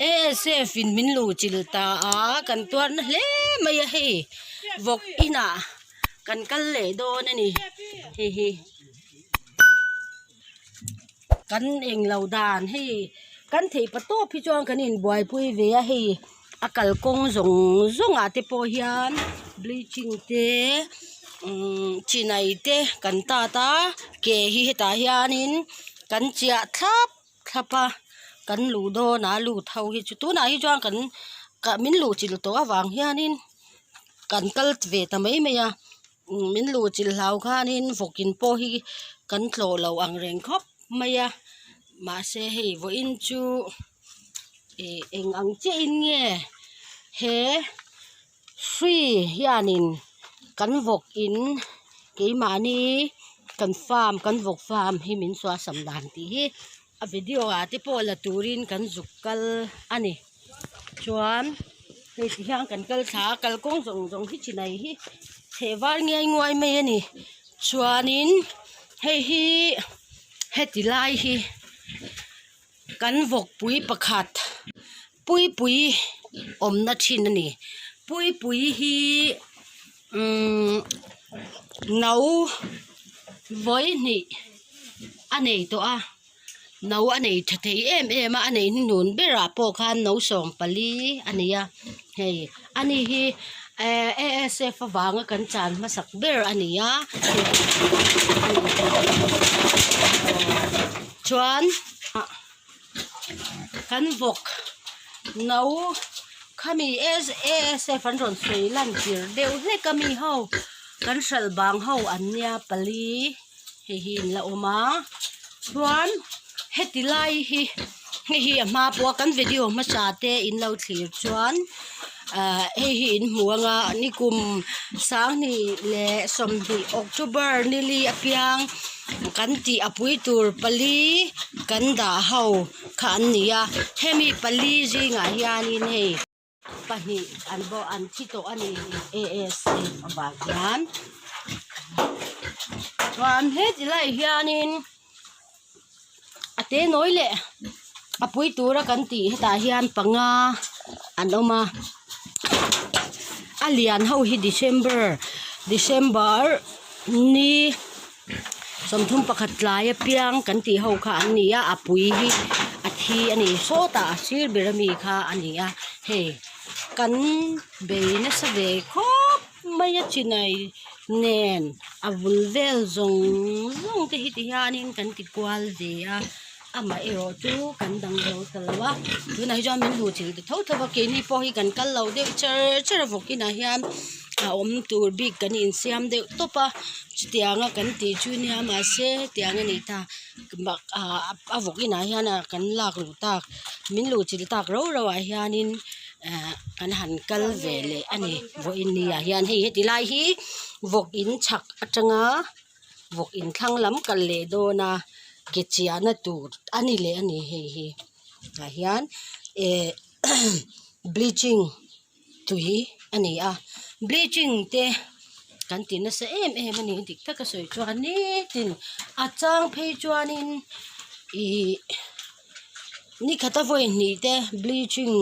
ASF in min luh chilh ta a kan tuar na hle mai a hei vawk inah kan kal leh dawn a ni hei hi kan englo dan hei kan theih pa tawp hi chuan kan inbuaipui ve a hei a kalkawng zawng zawng ah te pawh hian bleaching te umm chinai te kan tat a ke hi hetah hianin kan chiah thlap thlap a kan luh dawn a lut ho hi chu tunah hi chuan kan min luh chilh tawh avang hianin kan kal ve ta mai mai a min luh chilh hlau khanin vawkin pawh hi kan tlawh lo ang reng khawp mai a mahse hei vawiin chu ih eng ang chiah in nge he hri hianin kan vawk in keimahni kan farm kan vawk farm hi min suasam dan tih hi a video ah te pawh la turin kan zuk kal a ni chuan hei ti hian kan kal thla a kalkawng zawng zawng hi chinai hi chheh var ngiai nguai mai a ni chuanin hei hi heti lai hi kan vawkpui pakhat puipui awmna thin a ni puipui hi umm no vawi hnih a nei tawh a no a nei tha thei em em a a nei hnuhnun berah pawh khan no 14 a nei a hei ani hi ehh A S F avanga kan chan hmasak ber a ni a chuan kan vawk no khami S A S F an rawn sawi lan tir deuh hlek a mi ho kan hralh bang ho an nia pali hei hi an la awm a chuan heti lai hi hei hi a hma pawh a kan video hmasa te in lo thlir chuan ah hei hi in hmu anga nikum sanghnih leh sawmhnih october nili apiang kan tih a pui tur pali kan dah ho kha an ni a hemi pali zingah hianin hei. Pahnih an bawh an thi tawh a ni ASF avang hian chuan heti lai hianin a te nawi leh a pui tura kan tih hetah hian panga an awm a a lian ho hi December December ni 31 tlai apiang kan tih ho kha an ni a a pui hi a thi a ni sawtah a sir ber ami kha a ni a hei kan bei nasa ve khawp mai a chinai nen a vul vel zawng zawng te hi ti hianin kan ti kual ve a amaherawh chu kan dang zo ta lo a tunah hi chuan min hmuh chilh ta tho tho a keini pawh hi kan kal lo deuh char char a vawk inah hian a awm tur bik kan insiam deuh tawp a chutianga kan tih chu nia mahse hetiang a nih ta ah a vawk inah hian a kan lak luh tak min luh chilh tak rau rau ah hianin ah kan han kal ve leh a ni vawiin ni ah hian hei heti lai hi vawk in chhak atanga vawk in thlang lam kal leh dawn a ke chiahna tur a ni leh a ni hei hi tah hian eh bleaching tui a ni a bleaching te kan ti nasa em em a ni dik taka sawi chuan nitin a chang phei chuanin ihh nikhat a vawi hnih te bleaching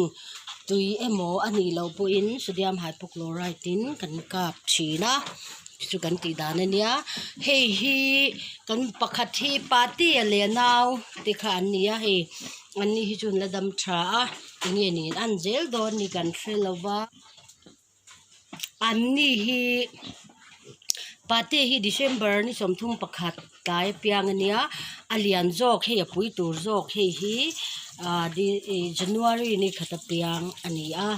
tui emaw a nih loh pawhin sodium hypochlorite in kan kap thin a chu kan tih dan a nia hei hi kan pakhat hi party a leh nau te kha an ni a hei an ni hi chu an la dam tha a enge niin an zel dawn ni kan hre lo va an ni hi pate hi December ni 31 tlai apiang a nia a lian zawk hei a pui tur zawk hei hi ah January ni khat apiang a ni a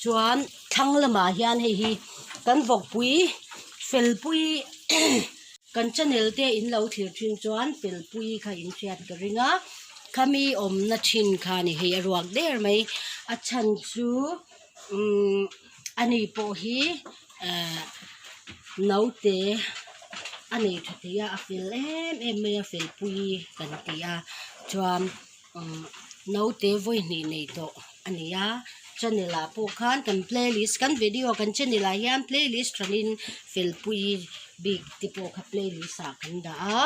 chuan thlang lamah hian hei hi kan vawkpui felpui kan channel te in lo thlir thin chuan felpui kha in hriat ka ring a khami awmna thin kha a ni hei a ruak der mai a chhan chu umm ani pawh hi ehh naute a nei tha thei a a fel em em mai a felpui kan ti a chuan umm naute vawi hnih nei tawh a ni a channel ah pawh khan kan playlist kan video kan channel ah hian playlist thanin felpui bik te pawh kha playlist ah kan dah a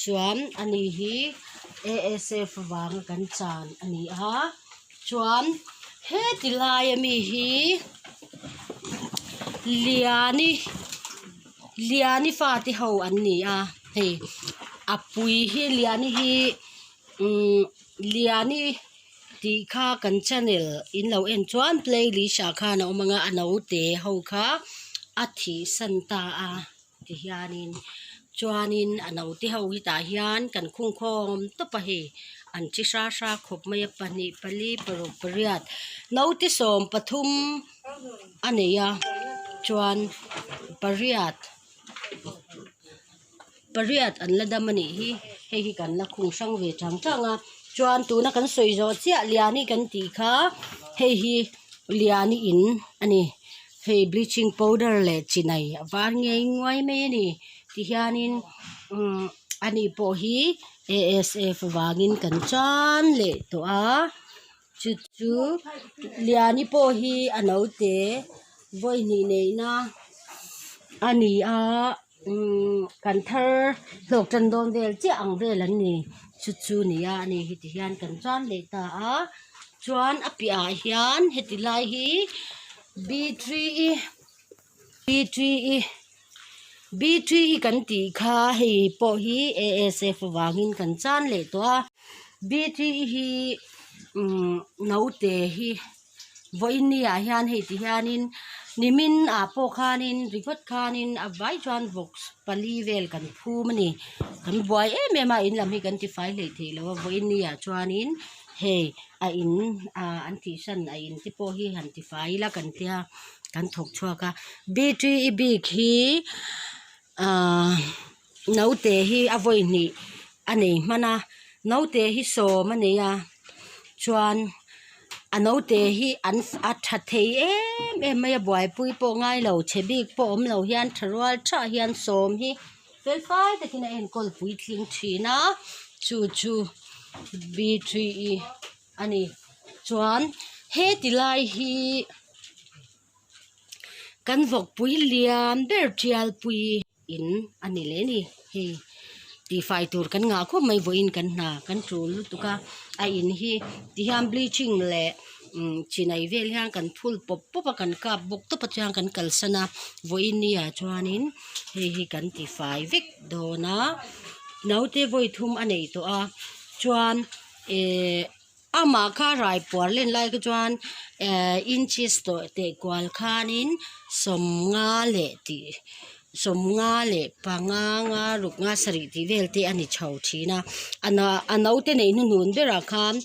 chuan ani hi A S F vanga kan chan a ni a. Chuan heti laia mi hi Liani Liani fate ho an ni a hei a pui hi Liani hi umm Liani tih kha kan channel in lo en chuan playlist ah khan a awm ang a a naute ho kha a thih san ta a. Tihianin chuanin a naute ho hi tah hian kan khung khawm tawp a hei an chi hra hra khawp mai a pahnih pali paruk pariat naute 13 a nei a chuan pariat pariat an la dam a nih hi hei hi kan la khung hrang ve chang chang a chuan tuna kan sawi zawh chiah liani kan tih kha hei hi liani in a ni. Hei bleaching powder leh chinai a var ngei nguai mai a ni tihianin umm ani pawh hi A_S_F vangin kan tan leh tawh a chu chu Liani pawh hi a naute vawi hnih neihna a ni a umm kan thar hlawk tan dawn vel chiah ang vel an ni chu chu ni a ani hi tihian kan tan leh ta a chuan a piahah hian heti lai hi. B three e B three e B three e kan tih kha hei pawh hi A S F vangin kan chan leh tawh a B three e hi umm naute hi vawiin ni ah hian hei ti hianin nimin ah pawh khanin ringawt khanin a vai chuan vawk pali vel kan phum a ni kan buai em em a in lam hi kan tifai hlei thei lo a vawiin ni ah chuanin hei a in ah an tih hran a in te pawh hi han ti fai ila kan tia kan thawk chhuak a battery i bik hi ahh naute hi a vawi hnih a nei hman a naute hi sawm a nei a chuan a naute hi an a tha thei em em mai a buaipui pawh ngai lo chhe bik pawh awm lo hian tha rual thah hian sawm hi. Fel fai takin a enkawl puitling thin a chu chu b three e a ni chuan heti lai hi kan vawkpui lian ber tialpui in a ni leh a ni hei tihfai tur kan ngah khawp mai vawiin kan hna kan tul lutuk a a in hi tihian bleaching leh. Umm chinai vel hian kan phul pawp pawp a kan kap bawk tawp a chuan kan kalsan a vawiin ni ah chuanin hei hi kan ti fai vek dawn a naute vawi thum a nei tawh a chuan ehh amah kha rai puar len lai kha chuan ehh inches tawh teh kual khanin 50 leh tih 50 leh panga nga ruk nga sarih tih vel te a ni chho thin a a naute neih hnuhnun berah khan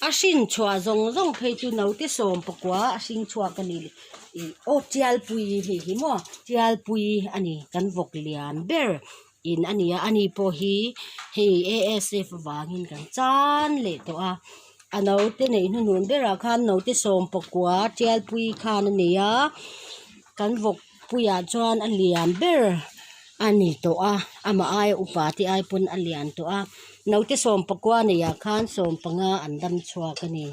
a hrin chhuah zawng zawng phei chu naute 19 a hring chhuak a ni ih aw tialpui hei hi maw tialpui a ni kan vawk lian ber in a ni a ani pawh hi hei A S F vangin kan chan leh tawh a a naute neih hnuhnun berah khan naute 19 tialpui khan a nei a kan vawk. Puiah chuan a lian ber a ni tawh a amah aia upa te ai pawn a lian tawh a naute 19 neihah khan 15 an dam chhuak a ni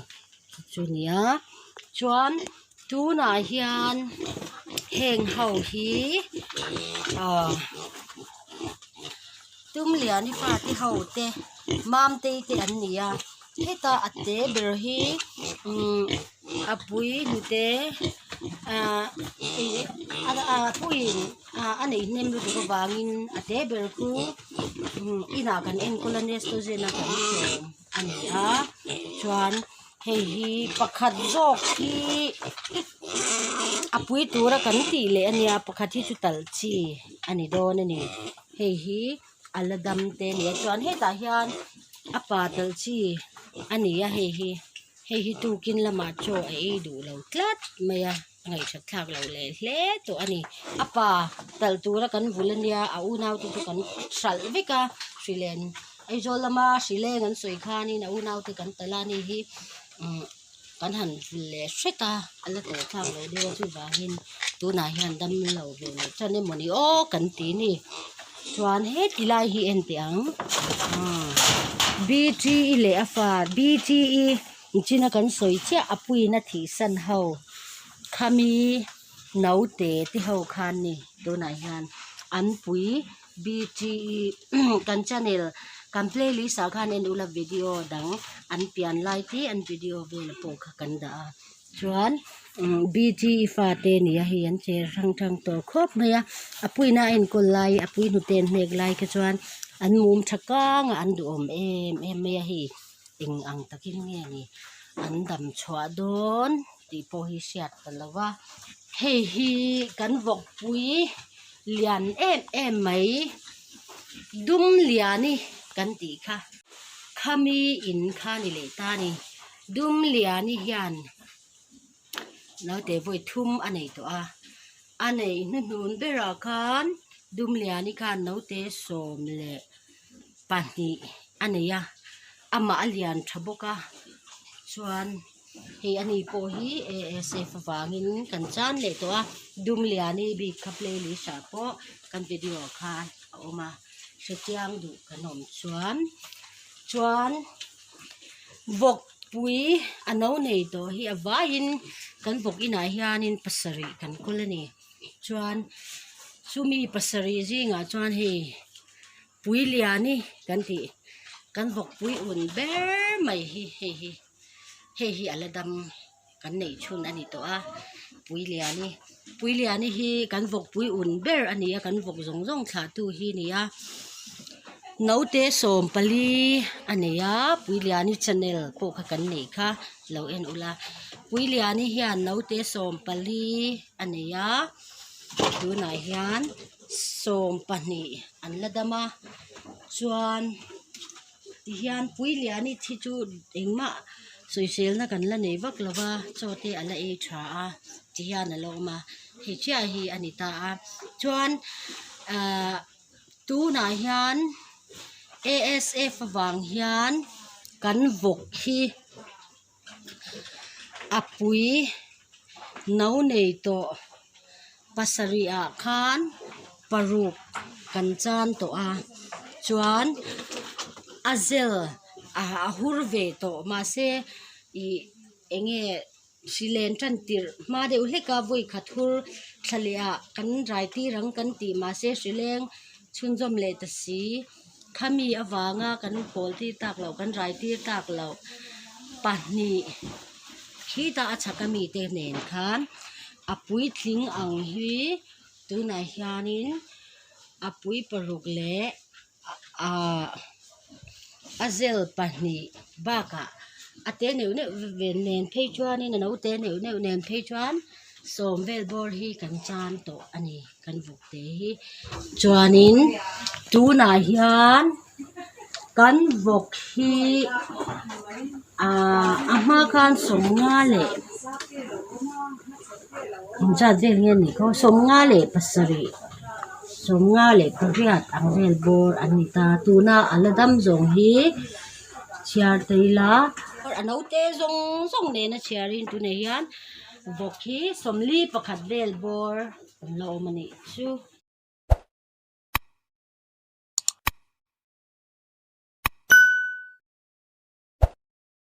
chu nia chuan tunah hian heng ho hi ah Tumliani fate ho te Mamtei te an ni a heta a te ber hi umm a pui hnute ah a puiin a neih hnem lutuk avangin a te ber chu umm inah kan enkawl a nestogen a kan sawm a ni a chuan hei hi pakhat zawk hi a pui tura kan tih leh a nia pakhat hi chu talh chi a ni dawn a ni hei hi a la dam te a ni a chuan hetah hian a pa talh chi a ni a hei hi hei hi tukin lamah chaw a ei duh lo tlat mai a a ngaihṭhat thlak loh leh hle tawh a ni a pa talh tura kan vul a nia a unau te chu kan hralh vek a hrilen Aizawl lama hrileng an sawi khanin a unau te kan talh a ni hi umm kan han vul leh hret a a la tawh thlak loh deuh a chuvangin tunah hian dam lo ve leh tan emawni aw kan ti a ni chuan heti lai hi en teh ang b three e leh a fa b three e nichina kan sawi chiah a puiin a thih san ho khami naute te ho khan ni tunah hian an pui b three e kan channel. Kan playlist ah khan en ula video dang an pian lai te an video vel pawh kha kan dah a chuan umm BG fate ni a hei an che hrang hrang tawh khawp mai a a puiin a enkawl lai a pui hnute an hnek lai kha chuan an mum tha kang a an duhawm em em mai a hei eng ang takin nge ni an dam chhuah dawn tih pawh hi hriat ta lo va hei hi kan vawkpui lian em em mai dum liani kan tih kha khami in kha ni leh ta a ni dum liani hian naute vawi thum a nei tawh a a neih hnuhnun berah khan dum liani khan naute 12 a nei a amah a lian tha bawk a chuan hei ani pawh hi ASF avangin kan chan leh tawh a dum liani bik kha playlist ah pawh kan video ah khan a awm a hrechiang duh kan awm chuan chuan vawk pui a no nei tawh hi a vaiin kan vawk inah hianin pasarih kan kawl a ni chuan chumi pasarih zingah chuan hei pui liani kan tih kan vawk pui un ber mai hi hei hi hei hi a la dam kan neih chhun a ni tawh a pui liani pui liani hi kan vawk pui un ber a ni a kan vawk zawng zawng thlah tu hi a ni a naute 14 a nei a pui liani channel pawh kha kan neih kha lo en ula pui liani hian naute 14 a nei a tunah hian 12 an la dam a chuan tihian pui liani thi chu engmah sawiselna kan la nei vak lo va chaw te a la ei tha a tihian a lo awm a hei chiah hi a ni ta a chuan ahh tunah hian A_S_F avang hian kan vawk hi a pui no nei tawh pasarih ah khan paruk kan chan tawh a chuan a zel a hur ve tawh mahse ih eng nge hri len tan tirh hma deuh hlek a vawi khat hur thla leh ah kan rai tir ang kan tih mahse hri leng chhunzawm leh ta si khami avanga kan pawl tir tak loh kan rai tir tak loh pahnih khitah a chhak ami te nen khan a puitling ang hi tunah hianin a pui paruk leh ahh a zel pahnih bakah a te neuh neuh nen phei chuanin a naute neuh neuh nen phei chuan sawm vel bawr hi kan chan tawh a ni kan vawk te hi chuanin tunah hian kan vawk hi ahh a hma khan 50 leh engzat vel nge ni khaw 57 58 ang vel bawr an ni ta tuna a la dam zawng hi chhiar ta ila a naute zawng zawng nena chhiarin tunah hian vawk hi 41 vel bawr an la awm a nih chu.